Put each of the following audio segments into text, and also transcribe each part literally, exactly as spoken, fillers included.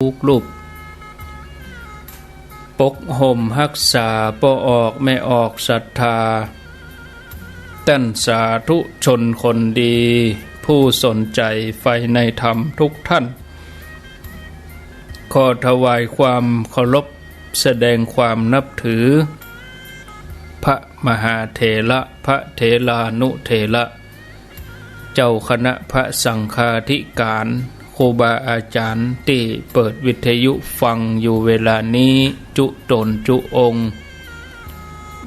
กู้รูป ปกห่มฮักษาป้อออกแม่ออกศรัทธา ต้านสาธุชนคนดี ผู้สนใจ๋ใฝ่ในธรรมทุกท่าน ขอถวายความเคารพ แสดงความนับถือ พระมหาเถระ พระเถรานุเถระ เจ้าคณะพระสังฆาธิการ ครูบาอาจ๋ารย์ตี้เปิดวิทยุฟังอยู่เวลานี้จุ๊ต๋นจุ๊องค์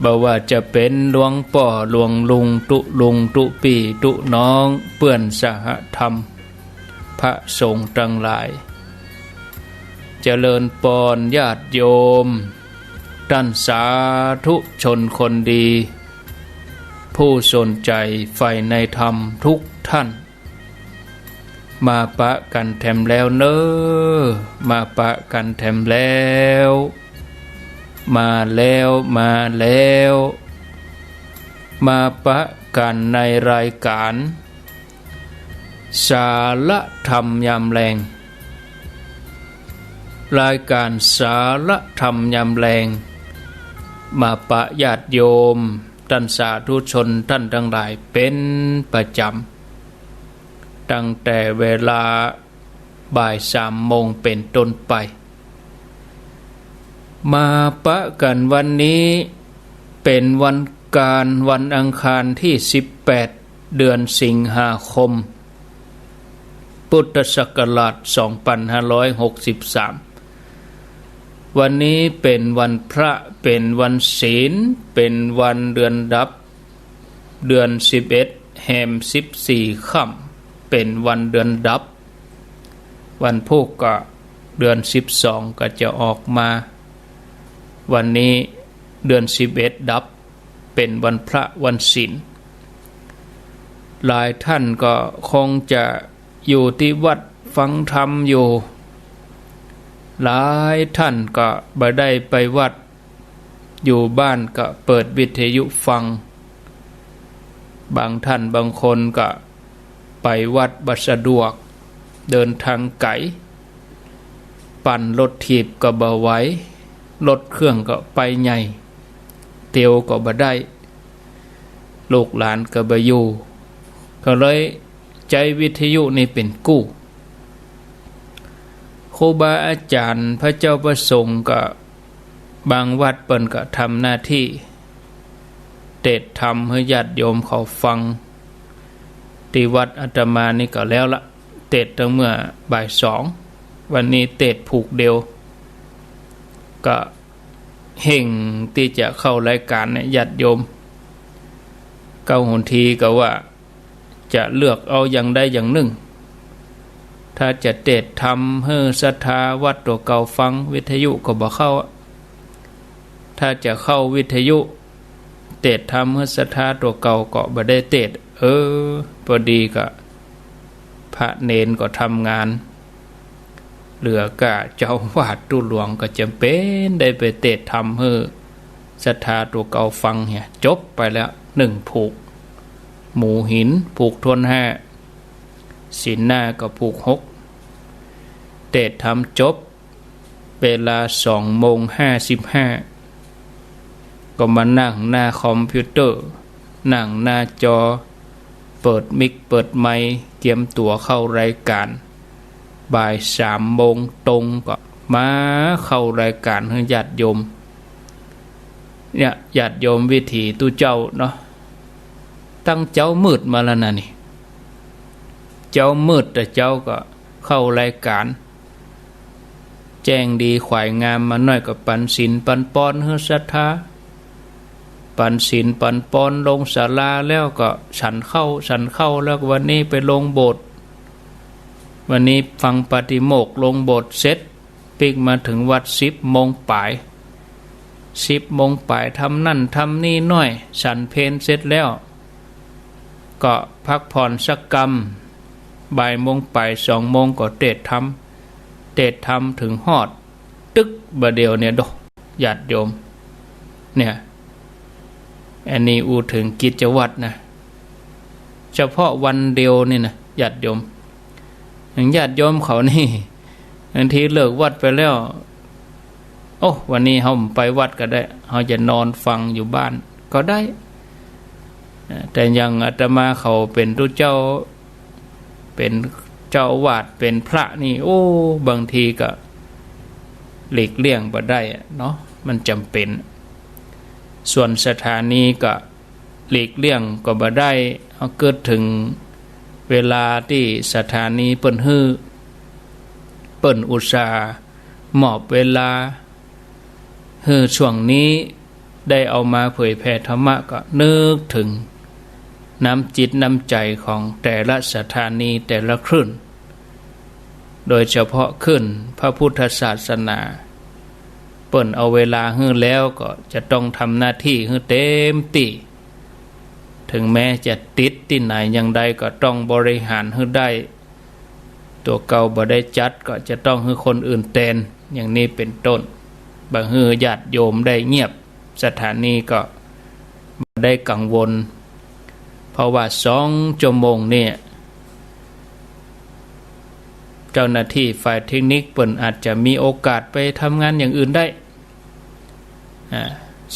บ่ว่าจะเป๋นหลวงป้อหลวงลุงตุ๊ลุงตุ๊ปี้ตุ๊น้อง เปื้อนสหธรรม พระสงฆ์ตังหลาย เจริญปอนญาติโยม ต้านสาธุชนคนดี ผู้สนใจ๋ใฝ่ในธรรมทุกท่าน มาปะกั๋นแถมแล้วเน่อ มาปะกั๋นแถมแล้ว มาแล้ว มาแล้ว มาปะกั๋นในรายก๋าน สาระธรรมยามแลง รายก๋านสาระธรรมยามแลง มาปะญาติโยม ต้านสาธุชนต้านตังหลายเป๋นประจ๋ำ ตั้งแต่เวลาบ่ายสามโมงเป๋นต้นไป มาปะกั๋นวันนี้เป๋นวันก๋าน วันอังคารตี้สิบแปด เดือนสิงหาคม พุทธศักราชสองปันห้าร้อยหกสิบสาม วันนี้เป๋นวันพระ เป๋นวันศีล เป๋นวันเดือนดับ เดือนสิบเอ็ดแฮมสิบสี่ค่ำ เป๋นวันเดือนดับ วันพูกก็เดือนสิบสองก็จะออกมา วันนี้เดือนสิบเอ็ดดับ เป๋นวันพระวันศีล หลายท่านก็คงจะอยู่ตี้วัดฟังธรรมอยู่ หลายท่านก็บ่ได้ไปวัด อยู่บ้านก็เปิดวิทยุฟัง บางท่านบางคนก็ไปวัดบ่สะดวก เดินตางไก๋ ปั่นรถถีบก็บ่ไหว รถเครื่องก็ไปใหญ่ เตียวก็บ่ได้ ลูกหลานก็บ่อยู่ ก็เลยใจ๊วิทยุนี่เป๋นกู้ ครูบาอาจ๋ารย์ พระเจ้าพระสงฆ์ก็ บางวัดเปิ้นก็ทำหน้าตี้ เตสน์ธรรมหื้อญาติโยมเขาฟัง ตี้วัดอาตมานี่ก็แล้วละ เตสน์ตั้งเมื่อบ่ายสอง วันนี้เตสน์ผูกเดียว ก็เฮ่งตี้จะเข้ารายก๋านเนี่ย ญาติโยม เก๊าหนทีก็ว่า จะเลือกเอาอย่างใดอย่างนึ่ง ถ้าจะเตสน์ธรรมหื้อศรัทธาวัดตั๋วเก่าฟัง วิทยุก็บ่เข้าอะ ถ้าจะเข้าวิทยุ เตสน์ธรรมหื้อศรัทธาตั๋วเก่าก็บ่ได้เตสน์ เออ ปอดีก็ พระเณรก็ทำงาน เหลือก้าเจ้าอาวาสตุ๊หลวงก็จ๋ำเป๋นได้ไปเตสน์ธรรมหื้อศรัทธาตั๋วเก่าฟังเหีย จบไปแล้วนึ่งผูก หมู่หินผูกถ้วนห้า ศีลหน้าก็ผูกหก เตสน์ธรรมจบ เวลาสองโมงห้าสิบห้า ก็มานั่งหน้าคอมพิวเตอร์ นั่งหน้าจอ เปิดมิกเปิดไมค์ เกียมตั๋วเข้ารายก๋าน บ่ายสามโมงตรงก็มาเข้ารายก๋านหื้อญาติโยม เนี่ย ญาติโยมวิถีตุ๊เจ้าเนาะ ตั้งเจ๊ามืดมาแล้วนะนี่ เจ๊ามืดแต่เจ๊าก็เข้ารายก๋าน แจ้งดีขวายงามมาหน้อยก็ปันศีลปันปอนหื้อศรัทธา ปันศีลปันปอนลงศาลาแล้วก็ฉันข้าว ฉันข้าวแล้วก็วันนี้ไปลงโบสถ์ วันนี้ฟังปาฏิโมกข์ลงโบสถ์เสร็จ ปิ๊กมาเถิงวัดสิบโมงป๋าย สิบโมงป๋ายทำนั่นทำนี่หน้อย ฉันเพลเสร็จแล้ว ก็พักผ่อนสักกำ บ่ายโมงป๋ายสองโมงก็เตสน์ธรรม เตสน์ธรรมเถิงฮอด ตึกบ่าเดี่ยวเนี่ยโด ญาติโยม เนี่ย อันนี้อู้เถิงกิจวัตรนะ เฉพาะวันเดียวนี่นะ ญาติโยม อย่างญาติโยมเขานี่ บางทีเลิกวัดไปแล้ว โอ้ วันนี้เฮาบ่ไปวัดก็ได้ เฮาจะนอนฟังอยู่บ้านก็ได้ แต่อย่างอาตมาเขาเป๋นตุ๊เจ้า เป๋นเจ้าอาวาส เป๋นพระนี่ โอ้ บางทีก็หลีกเลี่ยงบ่ได้อะเนาะ มันจ๋ำเป๋น ส่วนสถานีก็หลีกเลี่ยงก็บ่ได้ เฮาเกิดเถิงเวลาตี้สถานีเปิ้นหื้อ เปิ้นอุตส่าห์มอบเวลาหื้อช่วงนี้ได้เอามาเผยแผ่ธรรมะ ก็นึกเถิงน้ำจิตน้ำใจ๋ของแต่ละสถานีแต่ละคลื่น โดยเฉพาะคลื่นพระพุทธศาสนา เปิ้นเอาเวลาหื้อแล้วก็จะต้องทำหน้าตี้หื้อเต็มตี้ เถิงแม้จะติดตี้ไหนอย่างใดก็ต้องบริหารหื้อได้ ตั๋วเก่าบ่ได้จัดก็จะต้องหื้อคนอื่นแตน อย่างนี้เป๋นต้น บ่หื้อญาติโยมได้เงียบ สถานีก็บ่ได้กังวล เพราะว่าสองชั่วโมงเนี่ย เจ้าหน้าตี้ฝ่ายเทคนิคเปิ้นอาจจะมีโอกาสไปทำงานอย่างอื่นได้ อ่า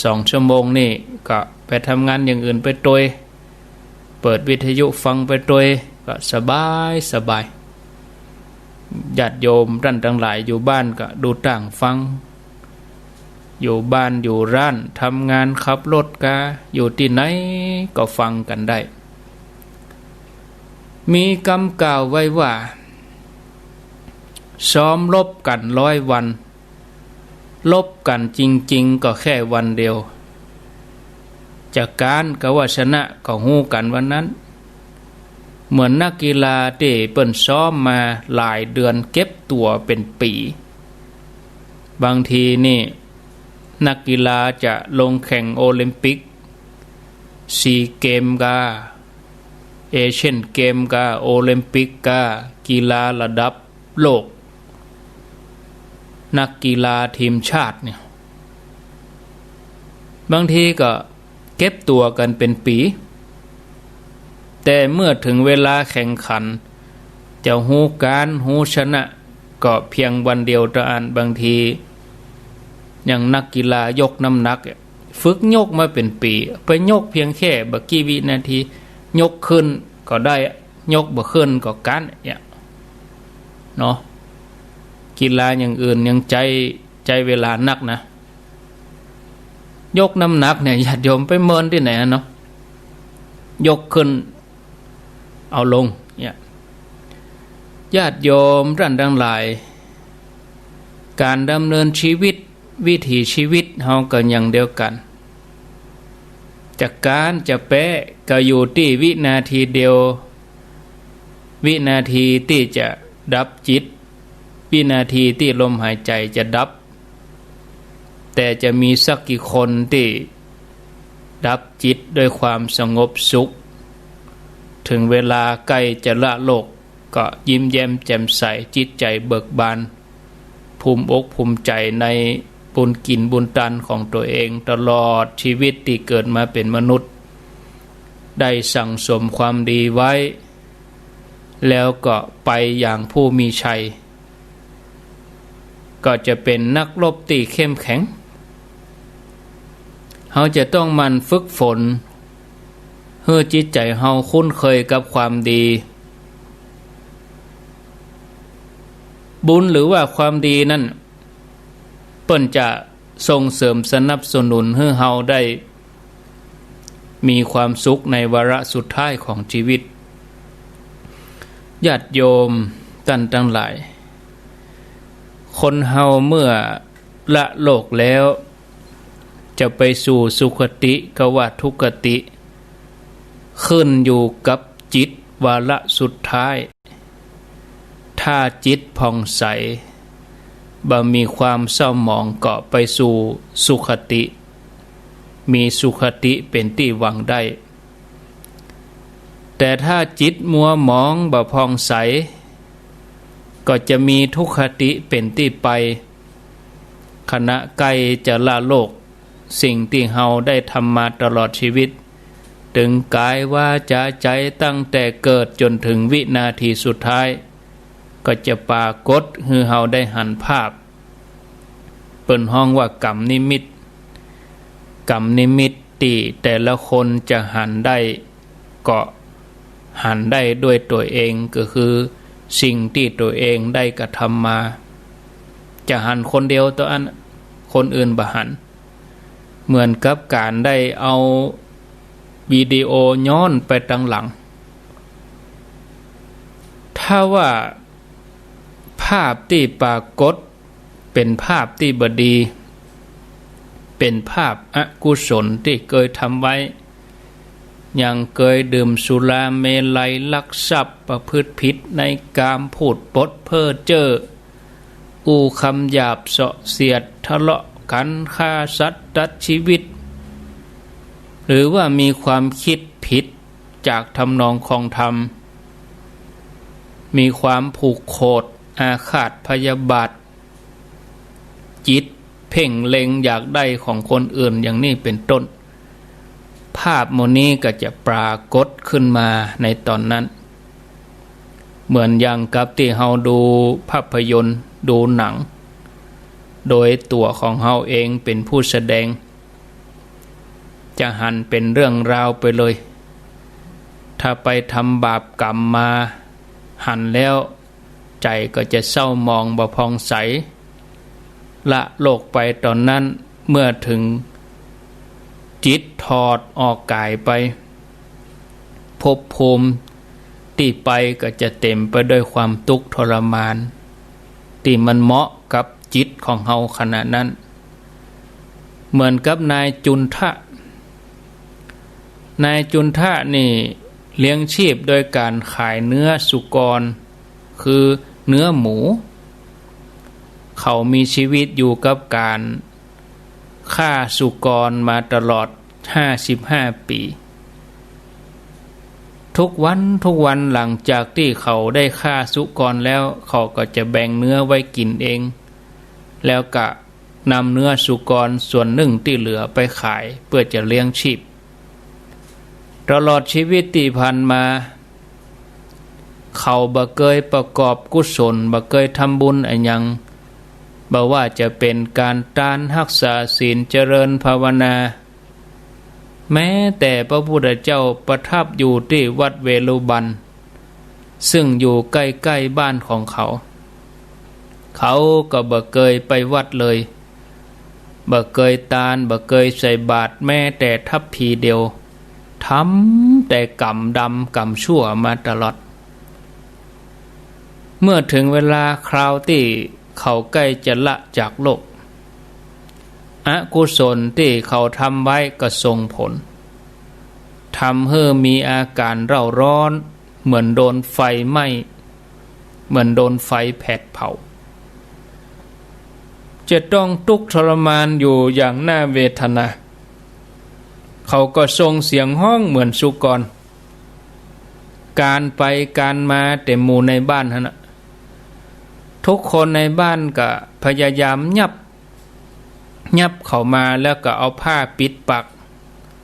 สองชั่วโมงนี่ก็ไปทำงานอย่างอื่นไปตวย เปิดวิทยุฟังไปตวย ก็สบายสบาย ญาติโยมต้านตังหลายอยู่บ้านก็ดูต่างฟัง อยู่บ้านอยู่ร้าน ทำงานขับรถกา อยู่ตี้ไหนก็ฟังกั๋นได้ มีกำกล่าวไว้ว่า ซ้อมรบกั๋นร้อยวัน รบกั๋นจริงๆ ก็แค่วันเดียว จะก๊านกาว่าชนะก็ฮู้กั๋นวันนั้น เหมือนนักกีฬาตี้เปิ้นซ้อมมาหลายเดือน เก็บตั๋วเป๋นปี๋ บางทีนี่นักกีฬาจะลงแข่งโอลิมปิก ซีเกมกา เอเชียนเกมกา โอลิมปิกกา กีฬาระดับโลก นักกีฬาทีมชาติเนี่ย บางทีก็เก็บตั๋วกั๋นเป๋นปี๋ แต่เมื่อเถิงเวลาแข่งขัน จะฮู้ก๊านฮู้ชนะ ก็เพียงวันเดียวเต้าอั้น บางที อย่างนักกีฬายกน้ำหนักเนี่ย ฝึกยกมาเป๋นปี๋ ไปยกเพียงแค่บ่กี่วินาที ยกขึ้นก็ได้ ยกบ่ขึ้นก็ก๊านเนี่ยเนาะ กีฬาอย่างอื่นยังใจ๊ ใจ๊เวลานักนะ ยกน้ำหนักเนี่ย ญาติโยมไปเมินตี้ไหนอะเนาะ ยกขึ้นเอาลงเนี่ย ญาติโยมต้านตังหลาย ก๋านดำเนินชีวิต วิถีชีวิตเฮาก็อย่างเดียวกั๋น จะก๊านจะแป๊ก็อยู่ตี้วินาทีเดียว วินาทีตี้จะดับจิต วินาทีตี้ลมหายใจ๋จะดับ แต่จะมีสักกี่คนตี้ดับจิตด้วยความสงบสุข เถิงเวลาใก้จะละโลก ก็ยิ้มแย้มแจ่มใส จิตใจ๋เบิกบาน ภูมิอกภูมิใจ๋ในบุญกิ๋นบุญตานของตั๋วเอง ตลอดชีวิตตี้เกิดมาเป๋นมนุษย์ ได้สั่งสมความดีไว้ แล้วก็ไปอย่างผู้มีชัย ก็จะเป๋นนักรบตี้เข้มแข็ง เฮาจะต้องหมั่นฝึกฝน หื้อจิตใจ๋เฮาคุ้นเคยกับความดี บุญหรือว่าความดีนั้น เปิ้นจะส่งเสริมสนับสนุนหื้อเฮาได้ มีความสุขในวาระสุดท้ายของชีวิต ญาติโยมต้านตังหลาย คนเฮาเมื่อละโลกแล้ว จะไปสู่สุคติกาว่าทุคติ ขึ้นอยู่กับจิตวาระสุดท้าย ถ้าจิตผ่องใส บ่มีความเศร้าหมองก็ไปสู่สุคติ มีสุคติเป๋นตี้หวังได้ แต่ถ้าจิตมัวหมองบ่ผ่องใส ก็จะมีทุคติเป๋นตี้ไป ขณะใก้จะละโลก สิ่งตี้เฮาได้ทำมาตลอดชีวิต ตึงก๋ายวาจ๋าใจ๋ตั้งแต่เกิดจ๋นเถิงวินาทีสุดท้าย ก็จะปรากฏหื้อเฮาได้หันภาพ เปิ้นฮ้องว่ากัมนิมิต กัมนิมิตตี้แต่ละคนจะหันได้ ก็หันได้ด้วยตั๋วเอง ก็คือสิ่งตี้ตั๋วเองได้กระทำมา จะหันคนเดียวเต้าอั้น คนอื่นบ่หัน เหมือนกับก๋านได้เอาวิดีโอย้อนไปตังหลัง ถ้าว่าภาพตี้ปรากฏเป๋นภาพตี้บ่ดี เป๋นภาพอกุศลตี้เกยทำไว้ อย่างเกยดื่มสุราเมรัย ลักทรัพย์ ประพฤติผิดในกาม พูดปดเพ้อเจ้อ อู้กำหยาบเสาะเสียด ทะเลาะกั๋น ฆ่าสัตว์ตัดชีวิต หรือว่ามีความกึ๊ดผิดจากทำนองคองธรรม มีความผูกโขดอาฆาตพยาบาท จิตเพ่งเล็งอยากได้ของคนอื่นอย่างนี้เป๋นต้น ภาพหมู่นี้ก็จะปรากฏขึ้นมาในต๋อนนั้น เหมือนอย่างกับตี้เฮาดูภาพยนตร์ ดูหนัง โดยตั๋วของเฮาเองเป๋นผู้แสดง จะหันเป๋นเรื่องราวไปเลย ถ้าไปทำบาปกรรมมา หันแล้วใจ๋ก็จะเศร้าหมองบ่ผ่องใส ละโลกไปต๋อนนั้น เมื่อเถิงจิตถอดออกก๋ายไป ภพภูมิตี้ไปก็จะเต๋มไปด้วยความตุ๊กข์ทรมาน ตี้มันเหมาะกับจิตของเฮาขณะนั้น เหมือนกับนายจุนทะ นายจุนทะนี่เลี้ยงชีพโดยก๋านขายเนื้อสุกร คือเนื้อหมู เขามีชีวิตอยู่กับก๋านฆ่าสุกรมาตลอดห้าสิบห้าปี๋ ทุกวันทุกวันหลังจากตี้เขาได้ฆ่าสุกรแล้ว เขาก็จะแบ่งเนื้อไว้กิ๋นเอง แล้วก็นำเนื้อสุกรส่วนนึ่งตี้เหลือไปขายเปื้อจะเลี้ยงชีพ ตลอดชีวิตตี้ผ่านมา เขาบ่เกยประกอบกุศล บ่เกยทำบุญอะหยัง บ่ว่าจะเป๋นก๋านตาน ฮักษาศีล เจริญภาวนา แม้แต่พระพุทธเจ้าประทับอยู่ตี้วัดเวฬุบัน ซึ่งอยู่ใก้ๆ บ้านของเขา เขาก็บ่เกยไปวัดเลย บ่เกยตาน บ่เกยใส่บาตรแม้แต่ทัพพีเดียว ทำแต่กรรมดำกรรมชั่วมาตลอด เมื่อเถิงเวลาคราวตี้เขาใก้จะละจากโลก อกุศลตี้เขาทำไว้ก็ส่งผล ทำหื้อมีอาก๋านเร่าร้อน เหมือนโดนไฟไหม้ เหมือนโดนไฟแผดเผา จะต้องตุ๊กข์ทรมานอยู่อย่างน่าเวทนา เขาก็ส่งเสียงฮ้องเหมือนสุกร ก๋านไปก๋านมาเต๋มหมู่ในบ้านหั้นน่ะ ทุกคนในบ้านก็พยายามยับ ยับเข้ามาแล้วก็เอาผ้าปิดปาก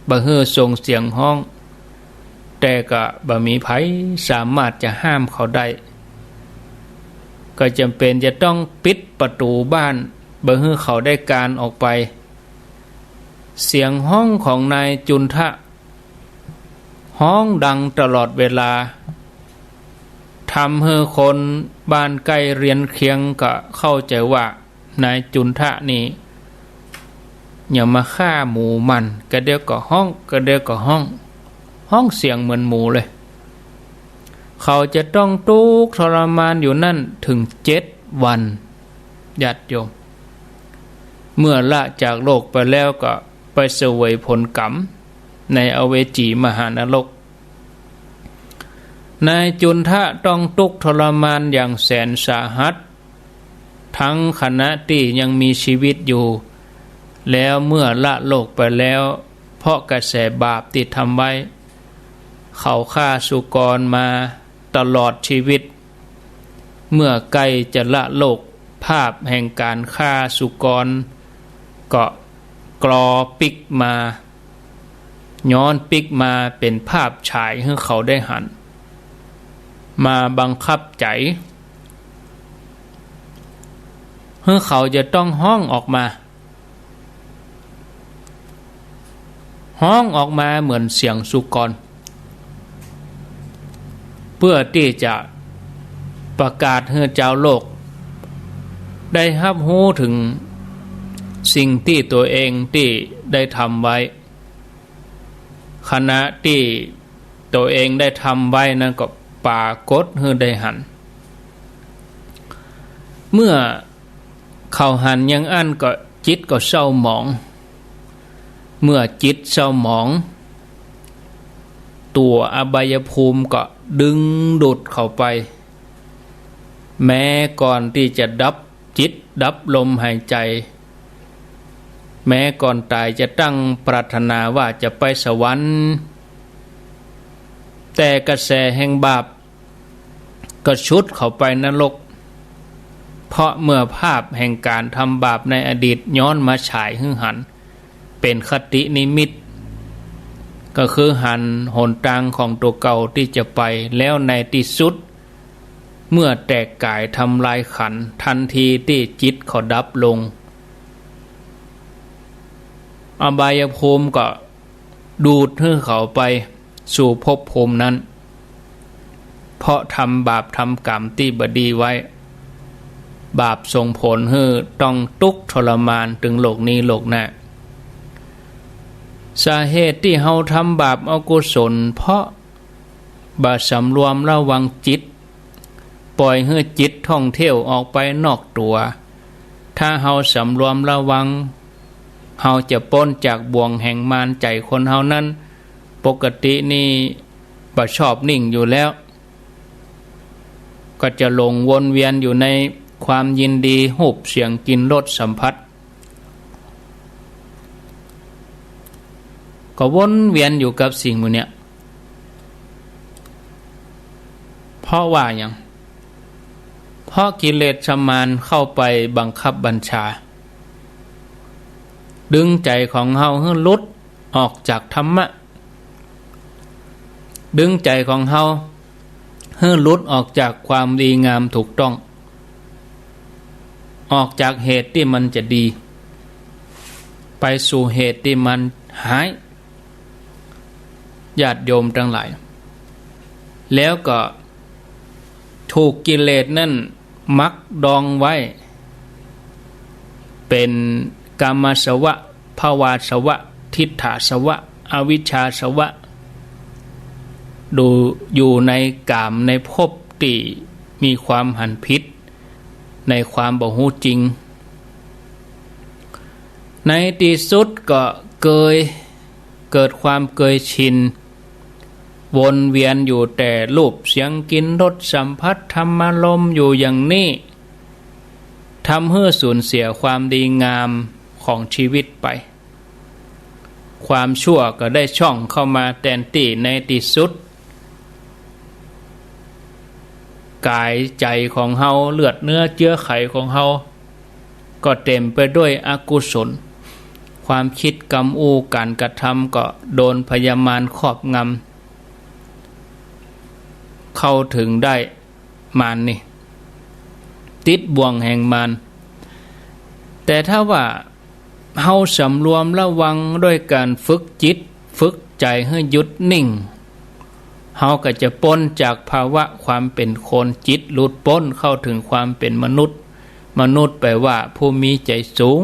บ่หื้อส่งเสียงฮ้อง แต่ก็บ่มีใผสามารถจะห้ามเขาได้ ก็จ๋ำเป๋นจะต้องปิดประตู๋บ้าน บ่หื้อเขาได้กานออกไป เสียงฮ้องของนายจุนทะ ฮ้องดังตลอดเวลา ทำหื้อคนบ้านใก้เรือนเคียงก็เข้าใจ๋ว่า นายจุนทะนี่ เหี่ยมาฆ่าหมูมัน กะเดี่ยวก็ฮ้อง กะเดี่ยวก็ฮ้อง ฮ้องเสียงเหมือนหมูเลย เขาจะต้องตุ๊กข์ทรมานอยู่นั้นเถิงเจ็ดวัน ญาติโยม เมื่อละจากโลกไปแล้วก็ไปเสวยผลกรรมในอเวจีมหานรก นายจุนทะต้องตุ๊กข์ทรมานอย่างแสนสาหัส ทั้งขณะตี้ยังมีชีวิตอยู่ แล้วเมื่อละโลกไปแล้ว เพราะกระแสบาปตี้ทำไว้ เขาฆ่าสุกรมาตลอดชีวิต เมื่อใก้จะละโลก ภาพแห่งก๋านฆ่าสุกรก็กลอปิ๊กมา ย้อนปิ๊กมาเป๋นภาพฉายหื้อเขาได้หัน มาบังคับใจ๋ หื้อเขาจะต้องฮ้องออกมา ฮ้องออกมาเหมือนเสียงสุกร เพื่อตี้จะประกาศหื้อจาวโลกได้ฮับฮู้เถิงสิ่งตี้ตั๋วเองตี้ได้ทำไว้ ขณะตี้ตั๋วเองได้ทำไว้นั้นก็ปรากฏหื้อได้หัน เมื่อเขาหันอย่างอั้นก็จิตก็เศร้าหมอง เมื่อจิตเศร้าหมอง ตั๋วอบายภูมิก็ดึงดูดเขาไป แม้ก่อนตี้จะดับจิตดับลมหายใจ๋ แม้ก่อนต๋ายจะตั้งปรารถนาว่าจะไปสวรรค์ แต่กระแสแห่งบาปก็ชุดเขาไปนรก เพราะเมื่อภาพแห่งก๋านทำบาปในอดีตย้อนมาฉายหื้อหัน เป๋นคตินิมิต ก็คือหันหนตางของตั๋วเก่าตี้จะไป แล้วในตี้สุด เมื่อแตกก๋ายทำลายขันธ์ ตันทีตี้จิตเขาดับลง อบายภูมิก็ดูดหื้อเขาไปสู่ภพภูมินั้น เพราะทำบาปทำกรรมตี้บ่ดีไว้ บาปส่งผลหื้อต้องตุ๊กทรมานเถิงโลกนี้โลกหน้า สาเหตุตี้เฮาทำบาปอกุศล เพราะบ่สำรวมระวังจิต ป่อยหื้อจิตท่องเที่ยวออกไปนอกตั๋ว ถ้าเฮาสำรวมระวัง เฮาจะป๊นจากบ่วงแห่งมาร ใจ๋คนเฮานั้น ปกตินี่บ่ชอบนิ่งอยู่แล้ว ก็จะหลงวนเวียนอยู่ในความยินดี ฮูป เสียง กลิ่น รส สัมผัส ก็วนเวียนอยู่กับสิ่งหมู่เนี้ย เพราะว่าหยัง เพราะกิเลสมารเข้าไปบังคับบัญชา ดึงใจ๋ของเฮาหื้อหลุดออกจากธรรมะ ดึงใจ๋ของเฮาหื้อหลุดออกจากความดีงามถูกต้อง ออกจากเหตุตี้มันจะดี ไปสู่เหตุตี้มันฮ้าย ญาติโยมตังหลาย แล้วก็ถูกกิเลสนั้นมักดองไว้ เป๋นกามาสวะ ภวาสวะ ทิฏฐาสวะ อวิชชาสวะ ดู อยู่ในกามในภพตี้มีความหันผิด ในความบ่ฮู้จริง ในตี้สุดก็เกย เกิดความเกยชิน วนเวียนอยู่แต่รูป เสียง กลิ่น รส สัมผัส ธรรมารมณ์อยู่อย่างนี้ ทำหื้อสูญเสียความดีงามของชีวิตไป ความชั่วก็ได้ช่องเข้ามาแตนตี้ ในตี้สุด ก๋ายใจ๋ของเฮา เลือดเนื้อเจื้อไขของเฮา ก็เต๋มไปด้วยอกุศล ความคิดกำอู้ก๋านกระทำก็โดนพยามารครอบงำ เข้าเถิงได้มารนี่ ติดบ่วงแห่งมาร แต่ถ้าว่า เฮาสำรวมระวังด้วยก๋านฝึกจิต ฝึกใจ๋หื้อหยุดนิ่ง เฮาก็จะป๊นจากภาวะความเป๋นคน จิตหลุดป๊นเข้าเถิงความเป๋นมนุษย์ มนุษย์แป๋ว่าผู้มีใจ๋สูง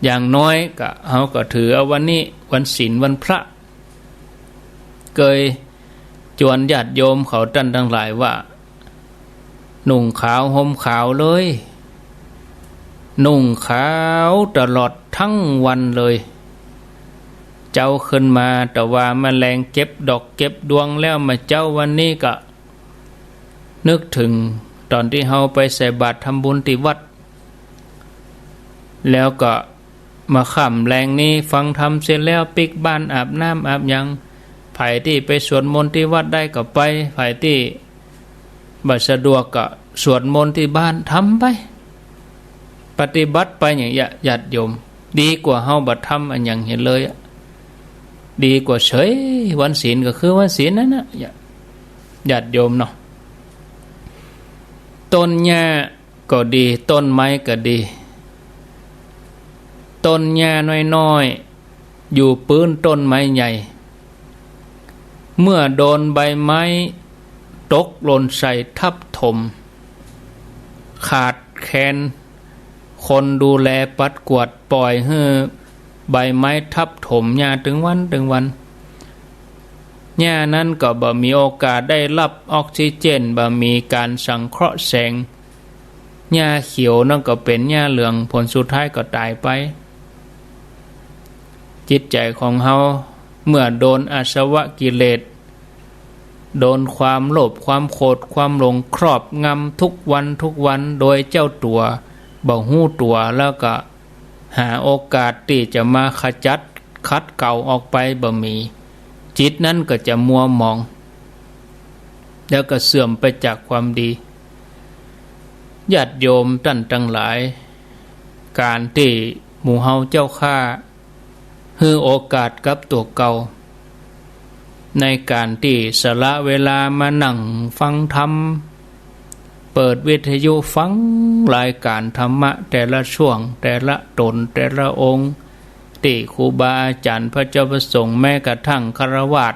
อย่างน้อยก็ เฮาก็ถือเอาวันนี้วันศีลวันพระ เกยจวนญาติโยมเขาต้านตังหลายว่า นุ่งขาวห่มขาวเลย นุ่งขาวตลอดตึงวันเลย เจ๊าขึ้นมาแต่ว่าแมลงเก็บดอกเก็บดวงแล้ว มาเจ๊าวันนี้ก็นึกเถิงต๋อนตี้เฮาไปใส่บาตรทำบุญตี้วัด แล้วก็ มาค่ำแลงนี้ฟังธรรมเสร็จแล้วปิ๊กบ้านอาบน้ำอาบหยัง ใผตี้ไปสวดมนต์ตี้วัดได้ก็ไป ใผตี้บ่สะดวกก็สวดมนต์ตี้บ้าน ทำไป ปฏิบัติไปอย่างเนี้ย ญาติโยม ดีกว่าเฮาบ่ทำอะหยังเหียเลยอะ ดีกว่าเฉย วันศีลก็คือวันศีลนั้นนะ ญาติโยมเนาะ ต้นหญ้า ก็ดี ต้นไม้ก็ดี ต้นหญ้าน้อยๆ อยู่ปื้นต้นไม้ใหญ่ เมื่อโดนใบไม้ตกหล่นใส่ทับถม ขาดแคลนคนดูแลปัดกวาด ปล่อยหื้อใบไม้ทับถมหญ้าตึงวันตึงวัน หญ้านั้นก็บ่มีโอกาสได้ฮับออกซิเจน บ่มีก๋านสังเคราะห์แสง หญ้าเขียวนั้นก็เป๋นหญ้าเหลือง ผลสุดท้ายก็ต๋ายไป จิตใจ๋ของเฮาเมื่อโดนอาสวะกิเลส โดนความโลภ ความโกรธ ความหลงครอบงำทุกวันทุกวัน โดยเจ้าตั๋วบ่ฮู้ตั๋ว แล้วก็หาโอกาสตี้จะมาขจัดขัดเกลาออกไปบ่มี จิตนั้นก็จะมัวหมอง แล้วก็เสื่อมไปจากความดี ญาติโยมต้านตังหลาย ก๋านตี้หมู่เฮาเจ้าข้า หื้อโอกาสกับตั๋วเก่า ในก๋านตี้สละเวลามานั่งฟังธรรม เปิดวิทยุฟังรายก๋านธรรมะแต่ละช่วง แต่ละต๋น แต่ละองค์ ตี้ครูบาอาจ๋ารย์ พระเจ้าพระสงฆ์ แม้กระทั่งฆราวาส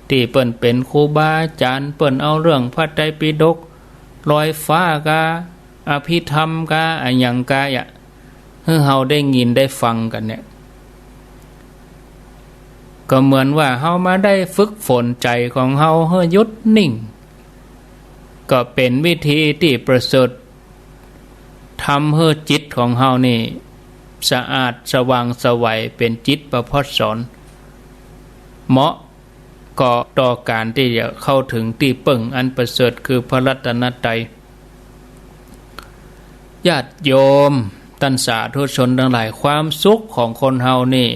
ตี้เปิ้นเป๋นครูบาอาจ๋ารย์ เปิ้นเอาเรื่องพระไตรปิฎก ลอยฟ้าก้า อภิธรรมก้า อะหยังก้าอะ หื้อเฮาได้ยินได้ฟังกั๋นเนี่ย ก็เหมือนว่าเฮามาได้ฝึกฝนใจ๋ของเฮาหื้อหยุดนิ่ง ก็เป๋นวิธีตี้ประเสริฐ ทำหื้อจิตของเฮานี่สะอาดสว่างไสว เป๋นจิตประภัสสร เหมาะ ก็ต่อก๋านตี้จะเข้าเถิงตี้เปิ้งอันประเสริฐ คือพระรัตนตรัย ญาติโยมต้านสาธุชนตังหลาย ความสุขของคนเฮานี่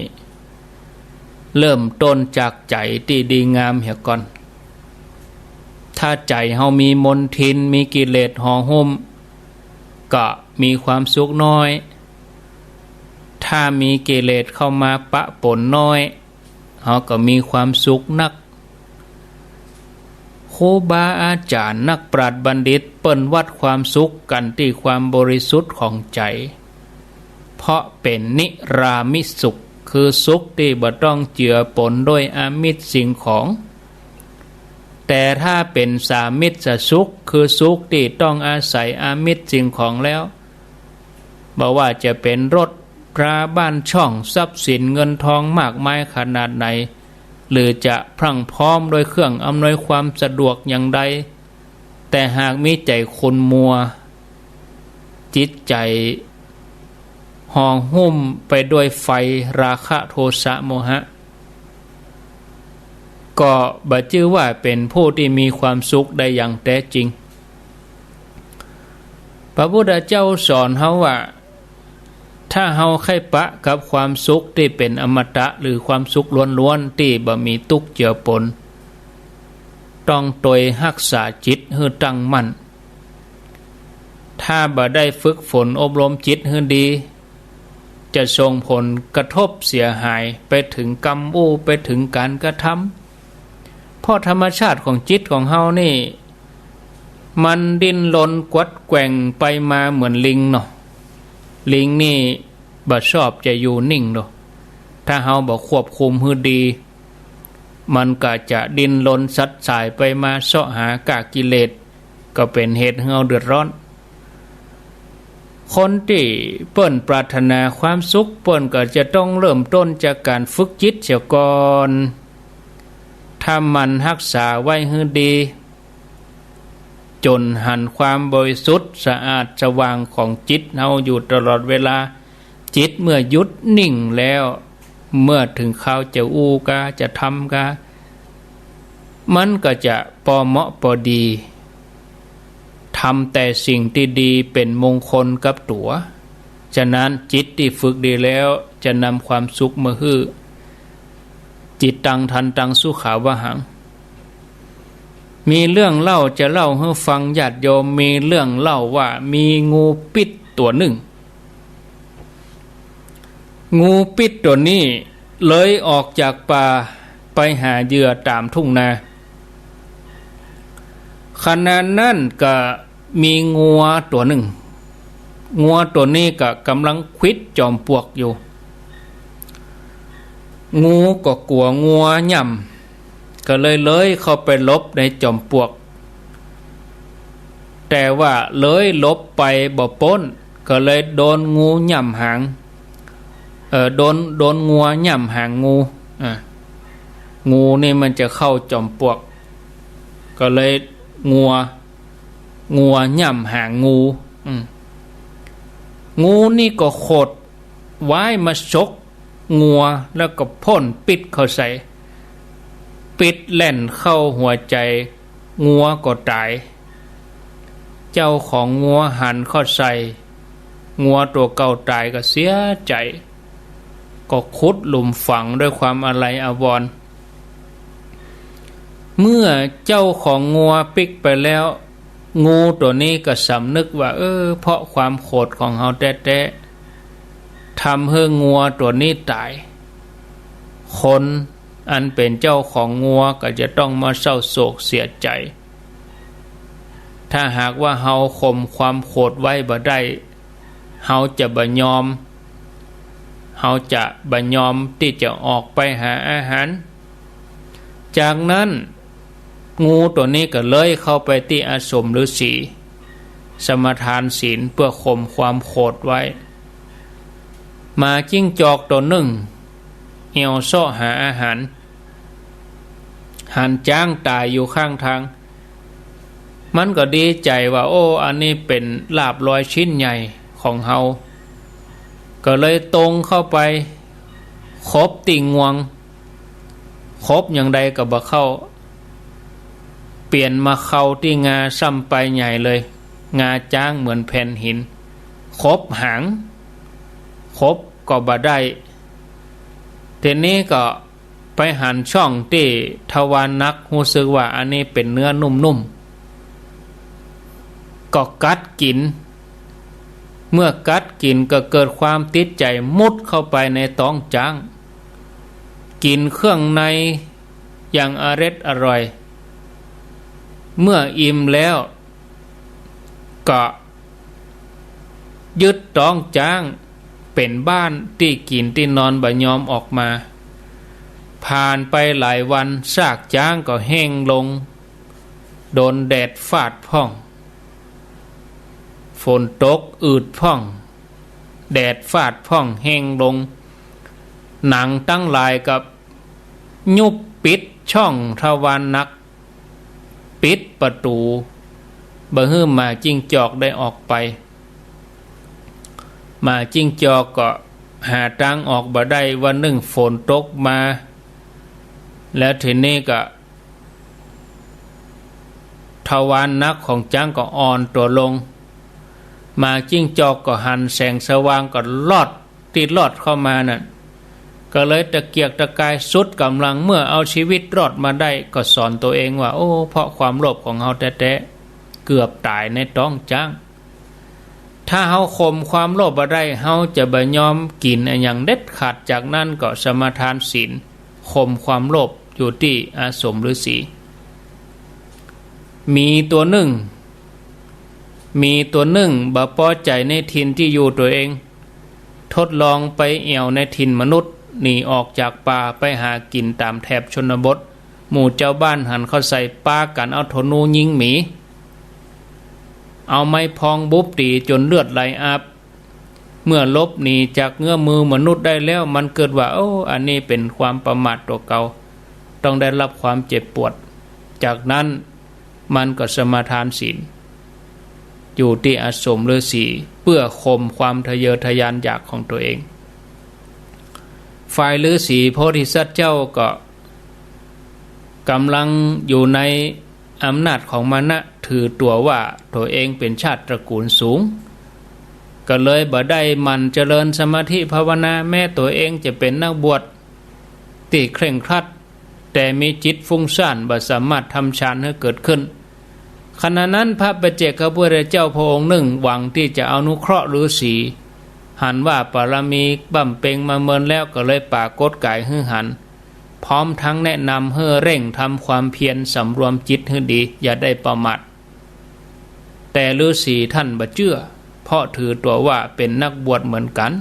เริ่มต้นจากใจ๋ตี้ดีงามเหียก่อน ถ้าใจ๋เฮามีมลทิน มีกิเลสห่อหุ้ม ก็มีความสุขน้อย ถ้ามีกิเลสเข้ามาปะปนน้อย เฮาก็มีความสุขนัก ครูบาอาจ๋ารย์ นักปราชญ์บัณฑิต เปิ้นวัดความสุขกั๋นตี้ความบริสุทธิ์ของใจ๋ เพราะเป๋นนิรามิสสุข คือสุขตี้บ่ต้องเจือปนด้วยอามิสสิ่งของ แต่ถ้าเป๋นสามิสสุข คือสุขตี้ต้องอาศัยอามิสสิ่งของแล้ว บ่ว่าจะเป๋นรถราบ้านช่อง ทรัพย์สินเงินทองมากมายขนาดไหน หรือจะพรั่งพร้อมด้วยเครื่องอำนวยความสะดวกอย่างใด แต่หากมีใจ๋ขุ่นมัว จิตใจ๋ห่อหุ้มไปด้วยไฟราคะโทสะโมหะ ก็บ่จื้อว่าเป๋นผู้ตี้มีความสุขได้อย่างแต๊จริง พระพุทธเจ้าสอนเฮาว่า ถ้าเฮาใค่ปะกับความสุขตี้เป๋นอมตะ หรือความสุขล้วนๆ ตี้บ่มีตุ๊กข์เจือปน ต้องตวยฮักษาจิตหื้อตั้งมั่น ถ้าบ่ได้ฝึกฝนอบรมจิตหื้อดี จะส่งผลกระทบเสียหายไปเถิงกำอู้ ไปเถิงก๋านกระทำ เพราะธรรมชาติของจิตของเฮานี่ มันดิ้นรนกวัดแกว่งไปมาเหมือนลิงเนาะ ลิงนี่บ่ชอบจะอยู่นิ่งดอก ถ้าเฮาบ่ควบคุมหื้อดี มันก็จะดิ้นรนสัดสายไปมาเซาะหาก้ากิเลส ก็เป๋นเหตุหื้อเฮาเดือดร้อน คนตี้เปิ้นปรารถนาความสุข เปิ้นก็จะต้องเริ่มต้นจากก๋านฝึกจิตเสียก่อน ถ้าหมั่นฮักษาไว้หื้อดี จ๋นหันความบริสุทธิ์สะอาดสว่างของจิตเฮาอยู่ตลอดเวลา จิตเมื่อหยุดนิ่งแล้ว เมื่อเถิงคราวจะอู้ก้า จะทำก้า มันก็จะปอเหมาะปอดี ทำแต่สิ่งตี้ดีเป๋นมงคลกับตั๋ว ฉะนั้นจิตตี้ฝึกดีแล้วจะนำความสุขมาหื้อ จิตตังทันตังสุขาวหัง มีเรื่องเล่าจะเล่าหื้อฟังญาติโยม มีเรื่องเล่าว่ามีงูปิ๊ดตั๋วนึ่ง งูปิ๊ดตั๋วนี้เลยออกจากป่าไปหาเหยื่อต๋ามทุ่งนา ขณะนั้นก็ มีงัวตั๋วนึ่ง งัวตั๋วนี้ก็ก่ำลังขวิดจอมปลวกอยู่ งูก็กั๋วงัวย่ำ ก็เลยเลื้อยเข้าไปหลบในจอมปลวก แต่ว่าเลื้อยหลบไปบ่ป๊น ก็เลยโดนงูย่ำหาง เอ่อ โดน โดนงัวย่ำหางงู อ่ะ งูนี่มันจะเข้าจอมปลวก ก็เลยงัว งัวย่ำหางงู อืม งูนี่ก็โขดว้ายมาฉกงัว แล้วก็พ่นปิ๊ดเข้าใส่ ปิ๊ดแล่นเข้าหัวใจ๋ งัวก็ต๋าย เจ้าของงัวหันเข้าใส่ งัวตั๋วเก่าต๋ายก็เสียใจ๋ ก็ขุดหลุมฝังด้วยความอาลัยอาวรณ์ เมื่อเจ้าของงัวปิ๊กไปแล้ว งูตั๋วนี้ก็สำนึกว่า เออ เพราะความโขดของเฮาแต๊ๆ ทำหื้องัวตั๋วนี้ต๋าย คนอันเป๋นเจ้าของงัวก็จะต้องมาเศร้าโศกเสียใจ๋ ถ้าหากว่าเฮาข่มความโขดไว้บ่ได้ เฮาจะบ่ยอม เฮาจะบ่ยอมตี้จะออกไปหาอาหาร จากนั้น งูตั๋วนี้ก็เลื้อยเข้าไปตี้อาสมฤๅษี สมาทานศีลเปื้อข่มความโขดไว้ หมาจิ้งจอกตั๋วนึ่ง เหี่ยวเซาะหาอาหาร หันจ๊างต๋ายอยู่ข้างตาง มันก็ดีใจ๋ว่า โอ้ อันนี้เป๋นลาภลอยชิ้นใหญ่ของเฮา ก็เลยตรงเข้าไปขบตี้งวง ขบอย่างใดก็บ่เข้า เปลี่ยนมาเข้าตี้งาซ้ำไปใหญ่เลย งาจ๊างเหมือนแผ่นหิน ขบหาง ขบก็บ่ได้ ทีนี้ก็ไปหันช่องตี้ทวารหนัก ฮู้สึกว่าอันนี้เป๋นเนื้อนุ่มๆ ก็กัดกิ๋น เมื่อกัดกิ๋นก็เกิดความติดใจ๋ มุดเข้าไปในต๊องจ๊าง กิ๋นเครื่องในอย่างอร็ดอร่อย เมื่ออิ่มแล้วก็ยึดต๊องจ๊างเป๋นบ้านตี้กิ๋นตี้นอน บ่ยอมออกมา ผ่านไปหลายวัน ซากจ๊างก็แห้งลง โดนแดดฟาดพ่อง ฝนตกอืดพ่อง แดดฟาดพ่องแห้งลง หนังตังหลายก็ยุบปิดช่องทวารหนัก ปิดประตู๋ บ่หื้อหมาจิ้งจอกได้ออกไป หมาจิ้งจอกก็หาตางออกบ่ได้ วันนึ่งฝนตกมา แล้วทีนี้ก็ ทวารหนักของจ๊างก็อ่อนตั๋วลง หมาจิ้งจอกก็หันแสงสว่างก็ลอด ตี้ลอดเข้ามานั่น ก็เลยตะเกียกตะกายสุดก๋ำลัง เมื่อเอาชีวิตรอดมาได้ ก็สอนตั๋วเองว่า โอ้ เพราะความโลภของเฮาแต๊ๆ เกือบต๋ายในต๊องจ๊าง ถ้าเฮาข่มความโลภบ่ได้ เฮาจะบ่ยอมกิ๋นอะหยังเด็ดขาด จากนั้นก็สมาทานศีล ข่มความโลภอยู่ตี้อาสมฤๅษี หมีตั๋วนึ่ง หมีตั๋วนึ่งบ่ปอใจ๋ในถิ่นตี้อยู่ตั๋วเอง ทดลองไปแอ่วในถิ่นมนุษย์ หนีออกจากป่าไปหากิ๋นต๋ามแถบชนบท หมู่จาวบ้านหันเข้าใส่ ปากั๋นเอาธนูยิงหมี เอาไม้พองบุบตี๋จ๋นเลือดไหลอาบ เมื่อหลบหนีจากเงื้อมือมนุษย์ได้แล้ว มันเกิดว่า โอ้ อันนี้เป๋นความประมาทตั๋วเก่า ต้องได้รับความเจ็บปวด จากนั้นมันก็สมาทานศีล อยู่ตี้อาสมฤๅษี เปื้อข่มความทะเยอทะยานอยากของตั๋วเอง ฝ่ายฤๅษีโพธิสัตว์เจ้าก็ก๋ำลังอยู่ใน อำนาจของมานะ ถือตั๋วว่าตั๋วเองเป๋นชาติตระกูลสูง ก็เลยบ่ได้หมั่นเจริญสมาธิภาวนา แม้ตั๋วเองจะเป๋นนักบวชตี้เคร่งครัด แต่มีจิตฟุ้งซ่าน บ่สามารถทำฌานหื้อเกิดขึ้น ขณะนั้นพระปัจเจกพุทธเจ้าพระองค์นึ่ง หวังตี้จะอนุเคราะห์ฤๅษี หันว่าปารมีบำเพ็งมาเมินแล้ว ก็เลยปรากฏก๋ายหื้อหัน พร้อมทั้งแนะนำหื้อเร่งทำความเพียร สำรวมจิตหื้อดี อย่าได้ประมาท แต่ฤๅษีต้านบ่เจื้อ เพราะถือตั๋วว่าเป๋นนักบวชเหมือนกั๋น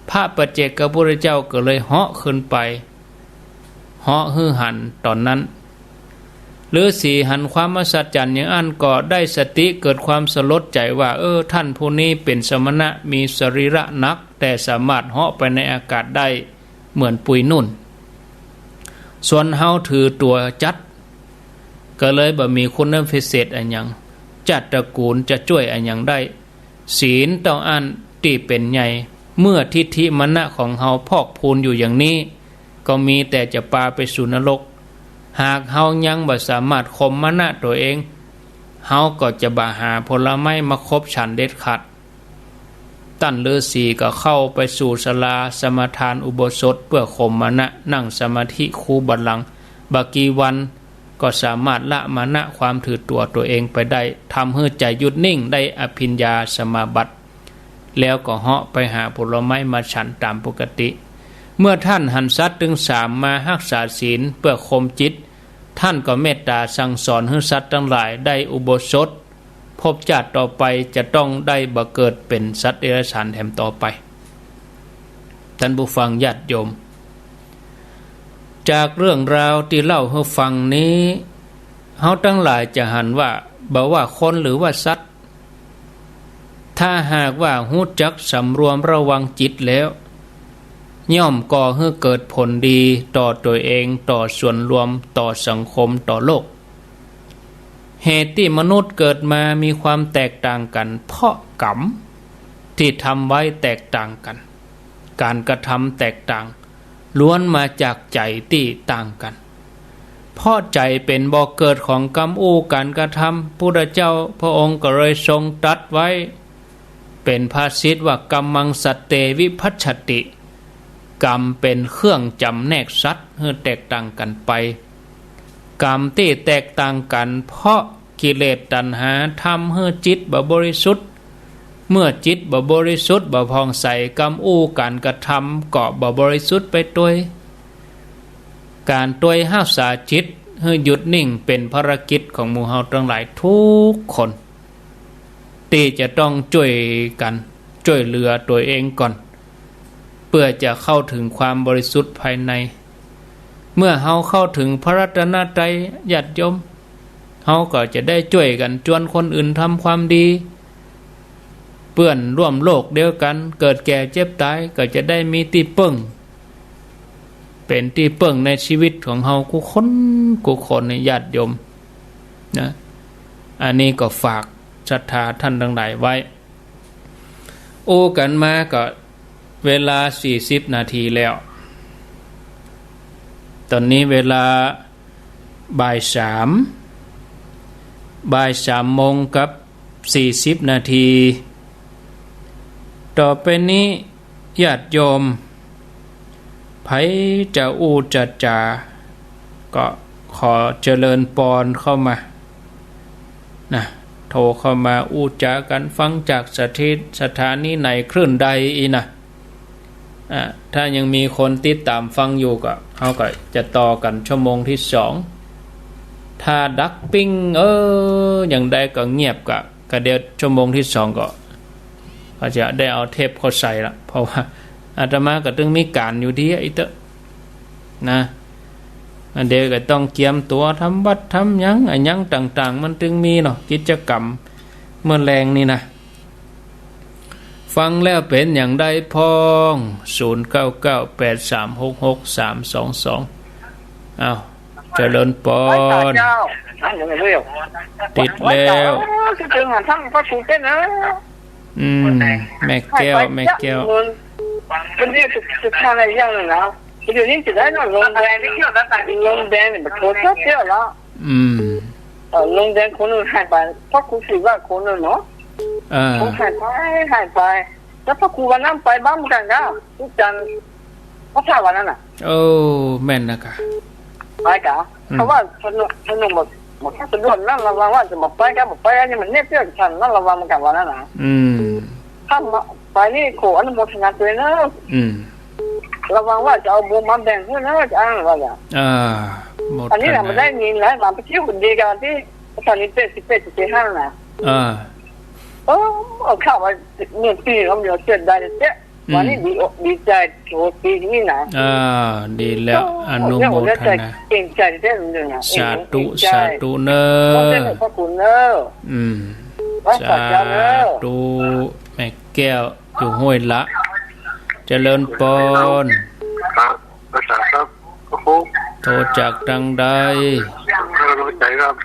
พระปัจเจกพุทธเจ้าก็เลยเหาะขึ้นไป เหาะหื้อหันต๋อนนั้น ฤๅษีหันความอัศจรรย์อย่างอั้นก็ได้สติเกิดความสลดใจ๋ว่า เออ ต้านผู้นี้เป๋นสมณะมีสรีระหนัก แต่สามารถเหาะไปในอากาศได้เหมือนปุยนุ่น ส่วนเฮาถือตั๋วจั๊ด ก็เลยบ่มีคุณวิเศษอะหยัง จ๊าดตระกู๋นจะจ้วยอะหยังได้ ศีลเต้าอั้นตี้เป๋นใหญ่ เมื่อทิฏฐิมานะของเฮาพอกพูนอยู่อย่างนี้ ก็มีแต่จะปาไปสู่นรก หากเฮายังบ่สามารถข่มมานะตั๋วเอง เฮาก็จะบ่หาผลไม้มาคบฉันเด็ดขาด ต้านฤๅษีก็เข้าไปสู่ศาลาสมาทานอุโบสถเปื้อข่มมานะ นั่งสมาธิคูบัลลังก์ บ่กี่วันก็สามารถละมานะความถือตั๋วตั๋วเองไปได้ ทำหื้อใจ๋หยุดนิ่งได้อภิญญาสมาบัติ แล้วก็เหาะไปหาผลไม้มาฉันต๋ามปกติ เมื่อต้านหันสัตว์ตึงสามมาฮักษาศีลเปื้อข่มจิต ต้านก็เมตต๋าสั่งสอนหื้อสัตว์ตังหลายได้อุโบสถ ภพจ๊าดต่อไปจะต้องได้บ่เกิดเป๋นสัตว์เดรัจฉานแถมต่อไป ต้านผู้ฟังญาติโยม จากเรื่องราวตี้เล่าหื้อฟังนี้ เฮาตังหลายจะหันว่า บ่ว่าคนหรือว่าสัตว์ ถ้าหากว่าฮู้จักสำรวมระวังจิตแล้ว ย่อมก่อหื้อเกิดผลดีต่อตั๋วเอง ต่อส่วนรวม ต่อสังคม ต่อโลก เหตุตี้มนุษย์เกิดมามีความแตกต่างกั๋น เพราะกรรมตี้ทำไว้แตกต่างกั๋น ก๋านกระทำแตกต่าง ล้วนมาจากใจ๋ตี้ต่างกั๋น เพราะใจ๋เป๋นบ่อเกิดของกรรมอู้ก๋านกระทำ พุทธเจ้าพระองค์ก็เลยทรงตรัสไว้ เป๋นภาษิตว่า กัมมัง สัตเต วิภัชชติ กรรมเป๋นเครื่องจ๋ำแนกสัตว์หื้อแตกต่างกั๋นไป กรรมตี้แตกต่างกั๋นเพราะกิเลสตัณหาทำหื้อจิตบ่บริสุทธิ์ เมื่อจิตบ่บริสุทธิ์บ่ผ่องใส กรรมอู้ก๋านกระทำก็บ่บริสุทธิ์ไปตวย ก๋านตวยฮักษาจิตหื้อหยุดนิ่งเป๋นภารกิจของหมู่เฮาตังหลายทุกคน ตี้จะต้องจ้วยกั๋น จ้วยเหลือตั๋วเองก่อน เปื้อจะเข้าเถิงความบริสุทธิ์ภายใน เมื่อเฮาเข้าเถิงพระรัตนตรัย ญาติโยม เฮาก็จะได้จ้วยกั๋นจวนคนอื่นทำความดี เปื้อนร่วมโลกเดียวกั๋น เกิดแก่เจ็บต๋าย ก็จะได้มีตี้เปิ้ง เป๋นตี้เปิ้งในชีวิตของเฮากู้คนกู้คน เนี่ย ญาติโยมนะ อันนี้ก็ฝากศรัทธาต้านตังหลายไว้ อู้กั๋นมาก็เวลาสี่สิบนาทีแล้ว ต๋อนนี้เวลาบ่ายสาม บ่ายสามโมงกับสี่สิบนาที ต่อไปนี้ญาติโยม ใผจะอู้จะจ๋า ก็ขอเจริญปอนเข้ามา นะ โทรเข้ามาอู้จ๋ากั๋น ฟังจากสถา สถานีไหนคลื่นใดอี้นะ อ่ะ ถ้ายังมีคนติดต๋ามฟังอยู่ก็ เฮาก็จะต่อกั๋นชั่วโมงตี้สอง ถ้าดักปิ้ง เออ อย่างใดก็เงียบก็ ก็เดี๋ยวชั่วโมงตี้สองก็ ก็จะได้เอาเทปเข้าใส่ละ เพราะว่าอาตมาก็ตึงมีก๋านอยู่ดีอะ อีเต๊อะ นะ อันเดียวก็ต้องเกียมตั๋วทำบัตรทำหยัง อะหยังต่างๆ มันตึงมีเนาะ กิจกรรมเมื่อแลงนี่นะ ฟังแล้วเป๋นอย่างใดพ่อง ศูนย์เก้าเก้าแปดสามหกหกสามสองสอง อ้าว เจริญปอน ติดแล้ว เออ คิดเถิงหาต้านพระครูเป้นนะ อืม แม่แก้ว แม่แก้ว วันนี้จะ จะทำอะไรอย่างหนึ่งนะ เดี๋ยวนี้จะได้นอนโรงแรม โรงแรมเนี่ยมันโทรศัพท์เยอะแล้ว อืม เออ โรงแรมคนหนึ่งหายไป พระครูศิวะคนหนึ่งเนาะ อ่า เขาหายไป หายไป แล้วพระครูวันนั้นไปบ้างเหมือนกั๋นนะ ทุกจันทร์ พระธาตุวันนั้นน่ะ โอ้ แม่นนะกะ ไปกะ อืม เขาว่าพนม พนมบอก บอกถ้าสะดวกนั่นระวังว่าจะบอกไปกะ บอกไปกะ นี่มันเน็ตเยอะจังนั่นระวังเหมือนกั๋นวันนั้นน่ะ อืม ถ้ามาไปนี่ขออนุโมทนาด้วยนะ อืม ระวังว่าจะเอาบุญมาแบ่งด้วยนะ จะอ้างว่าอย่าง อ่า โมทนา อันนี้น่ะมันได้มีหลายวันไปเที่ยวคนเดียวกั๋นตี้สถานีเจ็ดสิบเอ็ด เจ็ดสิบห้าน่ะ อ่า เออ เอาข้าวมาเนี่ย ปีนี้ก็มีเสียดายเจ๊ อืม วันนี้ดีอกดีใจ๋ โถปีนี้นะ อ่า ดีแล้ว โอ้ อนุโมทนา เนี่ยผมจะเกรงใจ๋เจ๊เลยนะ สาธุ เกรงใจ๋ สาธุเน่อ ขอบพระคุณเน่อ อืม ไหว้สาเจ้าเน่อ สาธุ แม่แก้ว อยู่ห้วยละ เจริญปอน ครับ ไหว้สาครับ โอ้โห โทรจากตังใด ฮัลโหล ใจ๋ครับ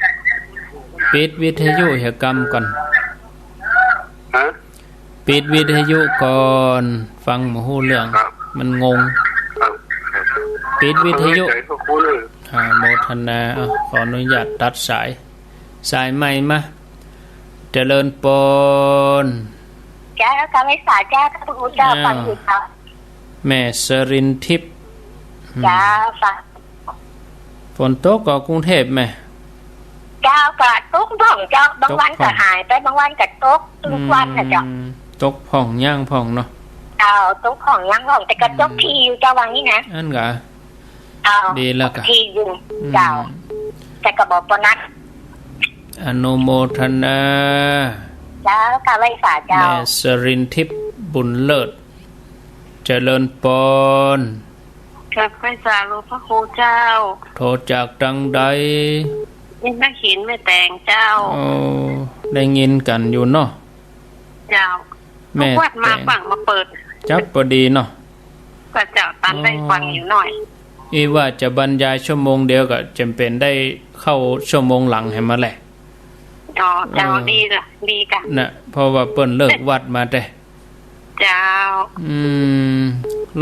ปิดวิทยุเหียกำก่อน ฮะ ปิดวิทยุก่อน ฟังบ่ฮู้เรื่อง ครับ มันงง ครับ ปิดวิทยุ ใจ๋ก็คุ้นเลย อ่า โมทนา เอ้า ขออนุญาตตัดสาย สายใหม่มา เจริญปอน เจ้า กราบไหว้สาเจ้า พระคุณเจ้า อ้าว ฟังอยู่เจ้า แม่สรินทิพย์ อืม เจ้า ฟัง ฝนตกก่อกรุงเทพฯแม่ เจ้า ก็ตกพ่องเจ้า บางวันก็หายไป ตกพ่อง บางวันก็ตกทุกวันน่ะเจ้า อืม ตกพ่องย่างพ่องเนาะ เจ้า ตกพ่องย่างพ่อง แต่ก็ตก อืม ถี่อยู่เจ้า ว่างี้นะ อั้นกา เจ้า ดีแล้วกา ถี่อยู่ อืม เจ้า แต่ก็บ่ปอนัก อนุโมทนา เจ้า กราบไหว้สาเจ้า แม่สรินทิพย์ บุญเลิศ เจริญปอน กราบไหว้สาหลวงพระครูเจ้า โทรจากตังใด นี่แม่ขิน แม่แตงเจ้า โอ้ ได้ยินกั๋นอยู่เนาะ เจ้า แม่แตง ลูกวัดมาฟังมาเปิด จั๊บปอดีเนาะ ก็เจ้า ตันได้ฟังอยู่หน้อย อ๋อ อี้ว่าจะบรรยายชั่วโมงเดียวก็จ๋ำเป๋นได้เข้าชั่วโมงหลังแหมมาแหละ อ๋อ เจ้า เออ ดีละ ดีกะ น่ะ เพราะว่าเปิ้นเลิกวัดมาแต่ เจ้า อืม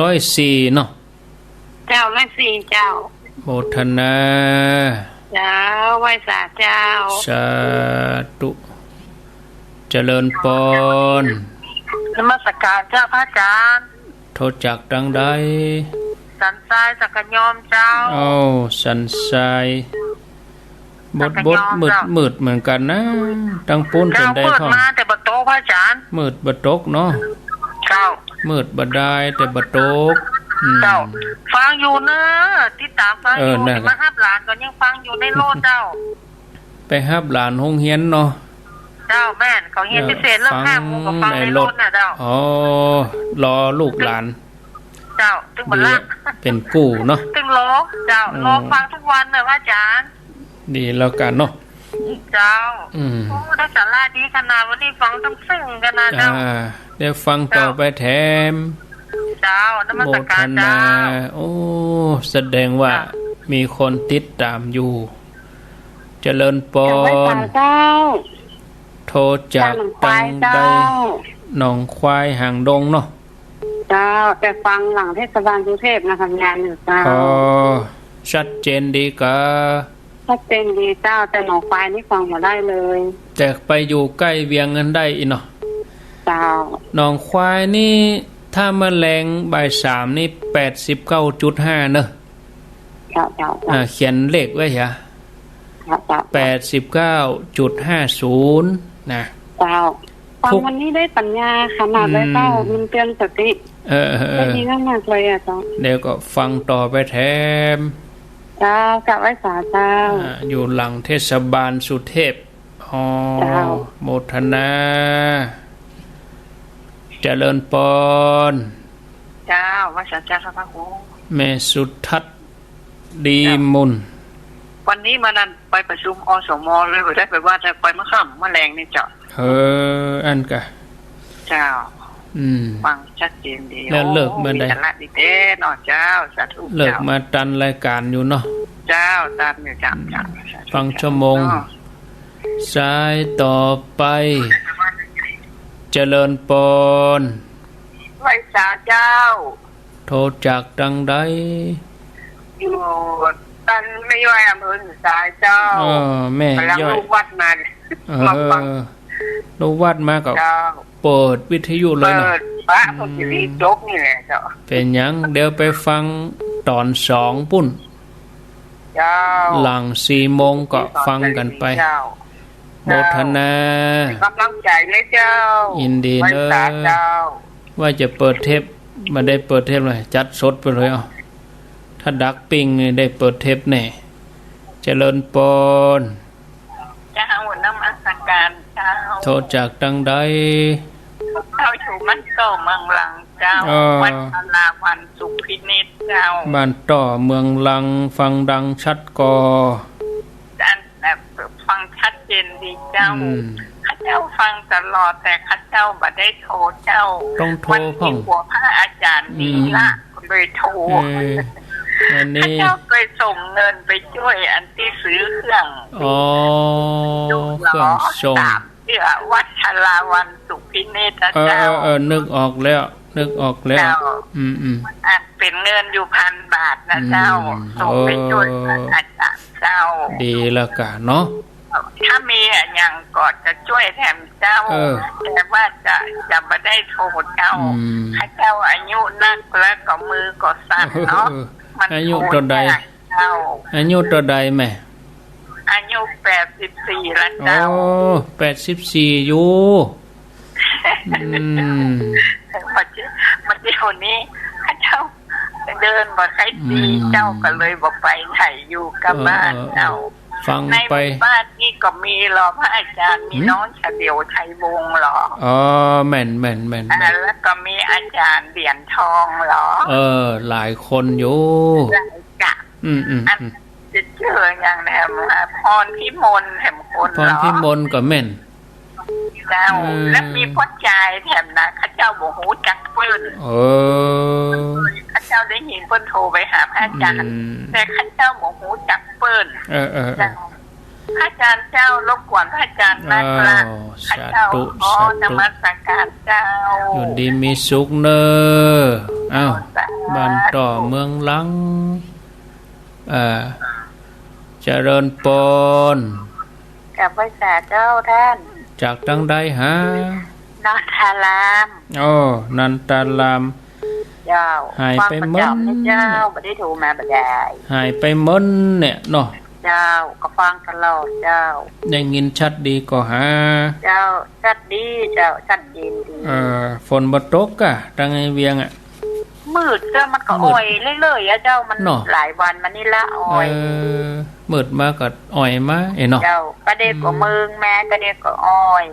ร้อยสี่เนาะ เจ้า ร้อยสี่เจ้า โมทนา เจ้า ไหว้สาเจ้า สาธุ เจริญปอน นมัสการเจ้าพระอาจารย์ โทรจากตังใด สันทรายสังขยอมเจ้า เอ้า สันทราย บดบด สังขยอม มืด เจ้า มืดเหมือนกั๋นนะ ตังปู๊น เจ้า เป๋นใดพ่อง มืดมาแต่บ่ตกพระอาจารย์ มืดบ่ตกเนาะ เจ้า มืดบ่ดายแต่บ่ตก อืม เจ้า ฟังอยู่เน่อ ติดต๋ามฟังอยู่ เออ นั่นแหละ มาฮับหลานก็ยังฟังอยู่ในรถเจ้า ไปฮับหลานโฮงเฮียนเนาะ เจ้า แม่น เขาเฮียนพิเศษเลิกห้าโมงก็ฟังในรถน่ะเจ้า อ๋อ รอลูกหลาน เจ้า ตึงบ่ละ เป๋นกู้เนาะ ตึงรอ เจ้า อืม รอฟังทุกวันน่ะพระอาจารย์ ดีแล้วกั๋นเนาะ เจ้า อืม โอ้ ได้สาระดีขนาด วันนี้ฟังต้องซึ้งกั๋นนะเจ้า อ่า เดี๋ยวฟังต่อไปแถม เจ้า นมัสการเจ้า โมทนา โอ้ แสดงว่า เจ้า มีคนติดต๋ามอยู่ เจริญปอน เจ้า ไหว้สาเจ้า โทรจาก จากหนองควาย ตังใด เจ้า หนองควายหางดงเนาะ เจ้า แต่ฟังหลังเทศบาลกรุงเทพฯนะ ทำงานอยู่เจ้า อ๋อ ชัดเจนดีกา ชัดเจนดีเจ้า แต่หนองควายนี่ฟังบ่ได้เลย แต่ไปอยู่ใก้เวียงนั้นได้อีเนาะ เจ้า หนองควายนี่ ถ้าเมื่อแลงบ่ายสามนี่ แปดสิบเก้าจุดห้าเนอะ เจ้า เจ้า เจ้า อ่า เขียนเลขไว้เหรอ เจ้า เจ้า แปดสิบเก้าจุดห้าศูนย์ นะ เจ้า ฟัง ทุก วันนี้ได้ปัญญาขนาดเลยเจ้า อืม มันเตือนสติ เออ เออ เออ ได้ดีมากๆเลยอะเจ้า เดี๋ยวก็ฟังต่อไปแถม เจ้า กราบไหว้สาเจ้า อ่า อยู่หลังเทศบาลสุเทพ อ๋อ เจ้า โมทนา เจริญปอน เจ้า ไหว้สาเจ้าค่ะพระครู แม่สุทัศน์ ดี เจ้า มุน วันนี้มานั่นไปประชุม อสม เลย บ่ได้ไปวัด ไปเมื่อค่ำเมื่อแลงนี่เจ้า เออ อั้นกา เจ้า อืม ฟังชัดเจนดี แล้วเลิกเมื่อใด โอ้ มีสาระดีแต๊เนาะเจ้า สาธุ เลิก เจ้า มาตันรายก๋านอยู่เนาะ เจ้า ตันอยู่เจ้า เจ้า สาธุ ฟังชั่วโมง เจ้า สายต่อไป เจริญปอน ไหว้สาเจ้า โทรจากตังใด อยู่ตันแม่ย้อย อำเภอสันทรายเจ้า เออ แม่ย้อย ก๋ำลังลูกวัดมา เออ มาฟัง ลูกวัดมาก็ เจ้า เปิดวิทยุเลยเนาะ เปิด พระ อืม พุทธศิริจบนี่แหละเจ้า เป๋นหยัง เดี๋ยวไปฟังต๋อนสองปุ้น เจ้า หลังสี่โมงก็ฟังกั๋นไป เจ้า โมทนา เป๋นก๋ำลังใจ๋เลยเจ้า ยินดีเน่อ ไหว้สาเจ้า ว่าจะเปิดเทป บ่ได้เปิดเทปเลย จัดสดไปเลย เอ้า ถ้าดักปิ้งนี่ได้เปิดเทปแน่ เจริญปอน เจ้า นมัสการ เจ้า โทรจากตังใด เจ้า อยู่บ้านต่อเมืองลังเจ้า เออ วัดทาราวัณสุขพินิจเจ้า บ้านต่อเมืองลัง ฟังดังชัดก่อ อัน แบบฟังชัดเจนดีเจ้า อืม ข้าเจ้าฟังตลอด แต่ข้าเจ้าบ่ได้โทรเจ้า ต้องโทรพ่อง วันนี้หัวพระอาจารย์มีละ อืม เลยโทร เออ อันนี้ ข้าเจ้าเคยส่งเงินไปจ้วยอันตี้ซื้อเครื่อง อ๋อ ลูกหล่อ เครื่องส่ง สามเตื้อ วัดทาราวัณสุขพินิจนะ เออ เจ้า เออ เออ นึกออกแล้ว นึกออกแล้ว เจ้า อืม อืม อันเป๋นเงินอยู่พันบาทนะเจ้า อืม ส่งไปจ้วย เออ อาจารย์เจ้า ดีแล้วกะเนาะ ถ้ามีอะหยังก็จะจ้วยแถมเจ้า เออ แต่ว่าจะ จะบ่ได้โทรเจ้า อืม ข้าเจ้าอายุนักแล้วก็มือก็สั่นเนาะ เออ มัน อายุเต้าใด โทรยากเจ้า อายุเต้าใดแม่ อายุแปดสิบสี่แล้วเจ้า โอ้ แปดสิบสี่อยู่ อืม มาเที่ยว มาเที่ยวนี้ ข้าเจ้าเดินบ่ค่อยดี อืม เจ้าก็เลยบ่ไปไหน อยู่กับบ้าน เออ เออ เจ้า ฟังไป ในหมู่บ้านนี่ก็มีหล่อพระอาจารย์ มี หืม น้องเฉลียวไทยวงศ์หล่อ อ๋อ แม่น แม่น แม่น อ่า แม่น แล้วก็มีอาจารย์เหรียญทองหล่อ เออ หลายคนอยู่ หลายกะ อืม อืม อัน อืม จะเจออย่างแหม พรพิมลแหมคนหล่อ พรพิมลก็แม่น เจ้า อืม แล้วมีป้อจายแถมนะ ข้าเจ้าบ่ฮู้จักเปิ้น เออ ข้าเจ้าได้ยินเปิ้นโทรไปหาพระอาจารย์ อืม แต่ข้าเจ้าบ่ฮู้จักเปิ้น เออ เออ เออ เจ้า พระอาจารย์เจ้า รบกวนพระอาจารย์นักละ อ้าว ข้าเจ้า สาธุ ขอ สาธุ นมัสการเจ้า อยู่ดีมีสุขเน่อ อ้าว สาธุ บ้านต่อเมืองลัง เอ่อ เจริญปอน กราบไหว้สาเจ้าต้าน จากตังใดหา นันทาราม อ้อ นันทาราม เจ้า หายไปเมิน ฟังประจ๋ำนะเจ้า บ่ได้โทรมาบ่ได้ หายไปเมินเนี่ยเนาะ เจ้า ก็ฟังตลอดเจ้า ได้ยินชัดดีก่อหา เจ้า ชัดดีเจ้า ชัดเจนดี เอ่อ ฝนบ่ตกก่ะ ตังไอ้เวียงอะ มืดเจ้า มันก็ มืด อ่อยเรื่อยๆ อะเจ้า มัน เนาะ หลายวันมานี่ละอ่อย เออ มืดมาก็อ่อยมา เอ้ยเนาะ เจ้า กะเดก็ อืม เมิงมา กะเดก็อ่อย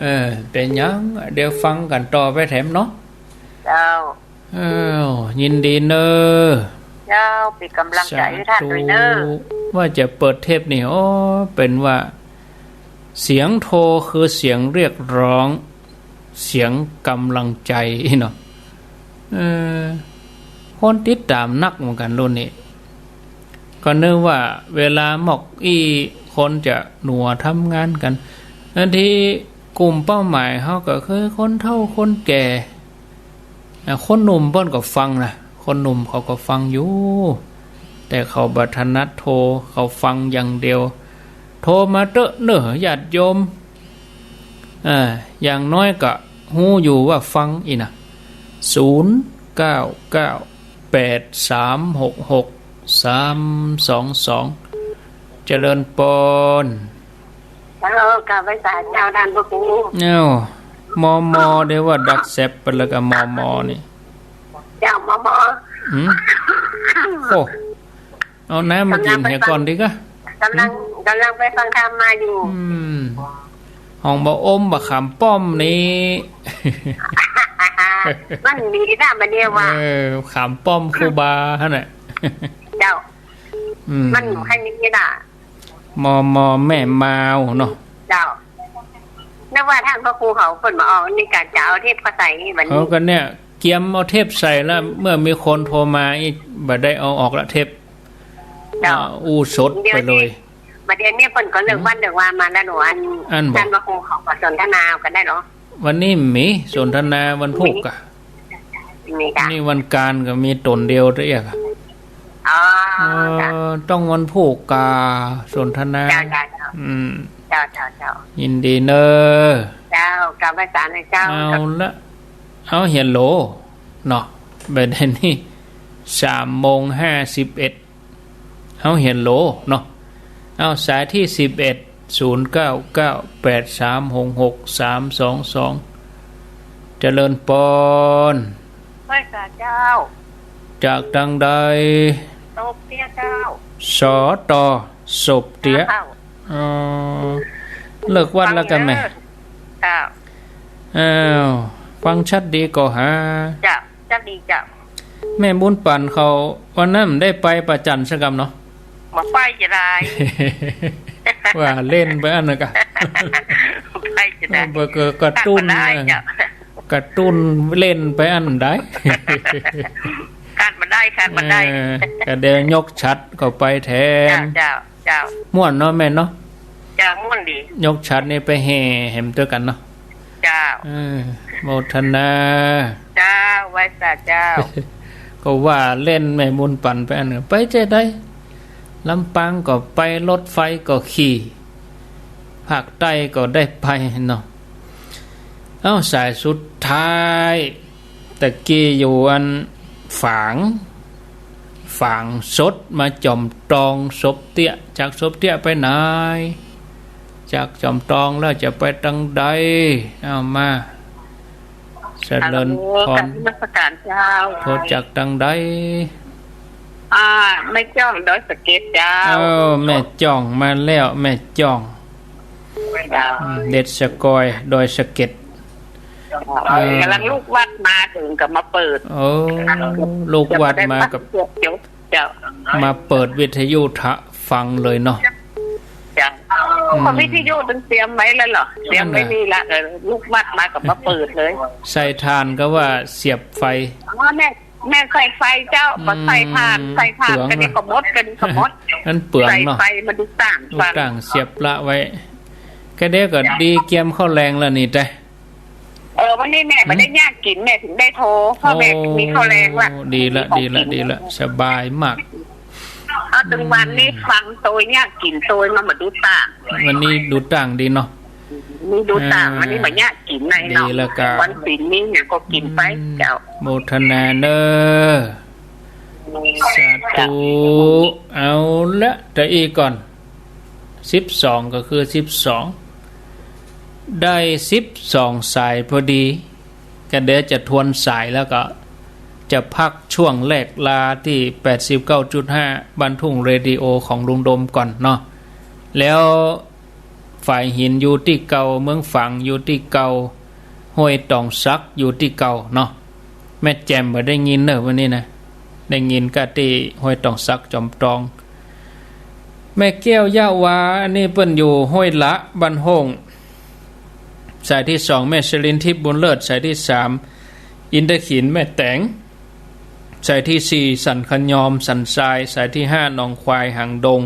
เออ เป๋นหยัง เดี๋ยวฟังกั๋นต่อไปแถมเนาะ เจ้า เอ้า ยินดีเน่อ เจ้า เป๋นก๋ำลังใจ๋หื้อต้านตวยเน่อ สาธุ ว่าจะเปิดเทปนี่ โอ้ เป๋นว่า เสียงโทรคือเสียงเรียกร้อง เสียงก๋ำลังใจ๋เนาะ เออ คนติดต๋ามนักเหมือนกั๋นรุ่นนี้ ก็นึกว่าเวลาหมอกอี้คนจะหนัวทำงานกั๋น อันตี้กลุ่มเป้าหมายเฮาก็คือคนเฒ่าคนแก่ อ่ะ คนหนุ่มเปิ้นก็ฟังนะ คนหนุ่มเขาก็ฟังอยู่ แต่เขาบ่ถนัดโทร เขาฟังอย่างเดียว โทรมาเต๊อะเน่อญาติโยม อ่า อย่างน้อยก็ฮู้อยู่ว่าฟังอี้นะ ศูนย์ เก้า เก้า แปด สาม หก หก สาม สอง สอง เจริญปอน เจ้า กราบไหว้สาเจ้าต้านพระครู เอ้า มอมอ เดี๋ยวว่าดักแซบไปแล้วก็มอมอนี่ เจ้า มอมอ หืม โอ้ เอาน้ำมากิ๋นเหียก่อนดีกะ ก๋ำลัง หืม ก๋ำลังไปฟังธรรมมาอยู่ อืม ห้องบ่อมบ่ขามป้อมนี่ มันมีน้ำมาเนี่ยว่า เออ ขามป้อมครูบาหั่นน่ะ เจ้า อืม มันใค่มีนี่น่ะ มอมอ แม่มาวเนาะ เจ้า นึกว่าต้านพระครูเขาเปิ้นมาออกนี่กะจะเอาเทปเข้าใส่นี่บัดนี้ เขาก็เนี่ย เกียมเอาเทปใส่แล้ว เมื่อมีคนโทรมาอีก บ่ได้เอาออกละเทป เจ้า อ่า อู้สดไปเลย เดี๋ยวนี้ บัดเดี๋ยวนี้เปิ้นก็เลิก หืม วันเลิกวามาแล้วเนาะ อัน อันบ่ ต้านพระครูเขาก็สนทนากันได้เนาะ วันนี้มีสนทนาวันพูกก่ะ มีก่ะ นี่วันก๋านก็มีต๋นเดียวเต๊อะ อ๋อ เออ จ้ะ ต้องวันพูกก่ะ สนทนา เจ้า เจ้า เจ้า อืม เจ้า เจ้า เจ้า ยินดีเน่อ เจ้า กราบไหว้สาเน่อเจ้า เอาละ เอาเหียโหลเนาะ บ่ายนี้สามโมงห้าสิบเอ็ด เอาเหียโหลเนาะ เอาสายตี้สิบเอ็ด ศูนย์ เก้า เก้า แปด สาม หก หก สาม สอง สอง เจริญปอน ไหว้สาเจ้า จากตังใด โตบเตี้ยเจ้า สต โสบเตี้ย เจ้า อ๋อ เลิกวัดแล้วก่ะแม่ ฟังเน่อ เจ้า อ้าว ฟังชัดดีก่อหา เจ้า ชัดดีเจ้า แม่บุญปั๋นเขาวันนั้นได้ไปประจันทร์สักกำเนาะ บ่ไปจะได้ ว่าเล่นไปอั้นนะก่ะ ไปจะได้ เออ บ่ก็กระตุ้น ขาดบ่ได้เจ้า กระตุ้นเล่นไปอั้นได้ ขาดบ่ได้ ขาดบ่ได้ เออ ก็เดี๋ยวยกฉัตรก็ไปแทน เจ้า เจ้า เจ้า ม่วนเนาะแม่เนาะ เจ้า ม่วนดี ยกฉัตรนี่ไปแห่แหมตวยกั๋นเนาะ เจ้า เออ โมทนา เจ้า ไหว้สาเจ้า ก็ว่าเล่นแม่บุญปั๋นไปอั้น ไปจะได้ ลำปางก็ไป รถไฟก็ขี่ ภาคใต้ก็ได้ไปเนาะ เอ้า สายสุดท้าย ตะกี้อยู่อันฝาง ฝางสดมาจอมตอง สบเตี้ย จากสบเตี้ยไปไหน จากจอมตองแล้วจะไปตังใด เอามา เจริญพร ฮัลโหล กราบนมัสการเจ้า โทรจากตังใด อ่า แม่จ้องดอยสะเก็ดเจ้า เออ แม่จ้องมาแล้ว แม่จ้อง เจ้า อืม เด็ดสะกอย ดอยสะเก็ด เจ้า เออ ก๋ำลังลูกวัดมาเถิงก็มาเปิด โอ้ ลูกวัดมาก็ เจ้า มาเปิดวิทยุทะฟังเลยเนาะ เจ้า อืม เพราะวิทยุมันเตรียมไว้แล้วเหรอ เตรียมไว้นี่ละ เออ ลูกวัดมาก็มาเปิดเลย ใส่ถ่านก็ว่าเสียบไฟ อ๋อ แม่ แม่ใส่ไฟเจ้า อืม บ่ใส่ถ่าน ใส่ถ่าน เปลือง ก็นี่ก็หมด ก็นี่ก็หมด มันเปลืองเนาะ ใส่ไฟมันดูต่าง ดูต่าง เสียบละไว้ ก็เดี๋ยวก็ดีเกียมข้าวแลงแล้วนี่แต่ เออ วันนี้แม่ หืม บ่ได้ยากกิ๋น แม่เถิงได้โทร เพราะแม่ โอ้ มีข้าวแลงละ ดีละ มีของกิ๋น ดีละ ดีละ สบายมาก เอา ตึงวันนี้ อืม ฟังโตยยากกิ๋นโตยมาบ่ดูต่าง วันนี้ดูต่างดีเนาะ มีดูต่าง อ่า วันนี้บ่ยากกิ๋นในเนาะ ดีละกะ วันศีลนี่เนี่ยก็กิ๋นไป อืม เจ้า โมทนาเน้อ สาธุ เอาละ แต่อีกก่อน สิบสอง ก็คือสิบสอง ได้สิบสองสายพอดี ก็เดี๋ยวจะทวนสายแล้วก็จะพักช่วงแรกลาตี้ แปดสิบเก้าจุดห้า บ้านทุ่งเรดิโอของลุงโดมก่อนเนาะ แล้วฝายหินอยู่ตี้เก่า เมืองฝางอยู่ตี้เก่า ห้วยตองสักอยู่ตี้เก่าเนาะ แม่แจ่มบ่ได้ยินเน้อวันนี้นะ ได้ยินก้าตี้ห้วยตองสักจอมตอง แม่แก้วยะวา อันนี้เปิ้นอยู่ห้วยละ บ้านโฮ่ง สายตี้สอง แม่ชลินทิพย์บุญเลิศ สายตี้สาม อินทขิล แม่แต๋ง สายตี้สี่ สันขะยอม สันทราย สายตี้ห้า หนองควาย หางดง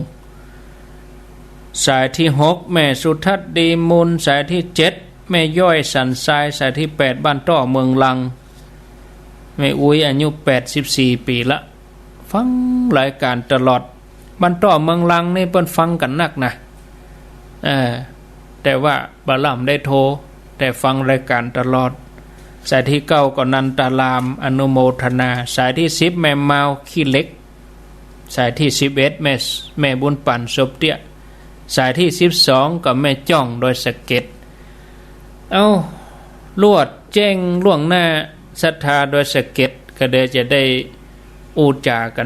สายตี้หก แม่สุทัศน์ ดีมูล สายตี้เจ็ด แม่ย้อย สันทราย สายตี้แปด บ้านต้อ เมืองลัง แม่อุ๊ย อายุแปดสิบสี่ปี๋ละ ฟังรายก๋านตลอด บ้านต้อ เมืองลังนี่เปิ้นฟังกั๋นนักนะ เออ แต่ว่าบ่ลำได้โทร แต่ฟังรายก๋านตลอด สายตี้เก้า ก็นันตาราม อนุโมทนา สายตี้สิบ แม่มาว ขี้เหล็ก สายตี้สิบเอ็ด แม่ แม่บุญปั๋น สบเตี้ย สายตี้สิบสอง ก็แม่จ้อง ดอยสะเก็ด เอ้า ลวดแจ้งล่วงหน้า ศรัทธาดอยสะเก็ด ก็เดี๋ยวจะได้อู้จ๋ากั๋น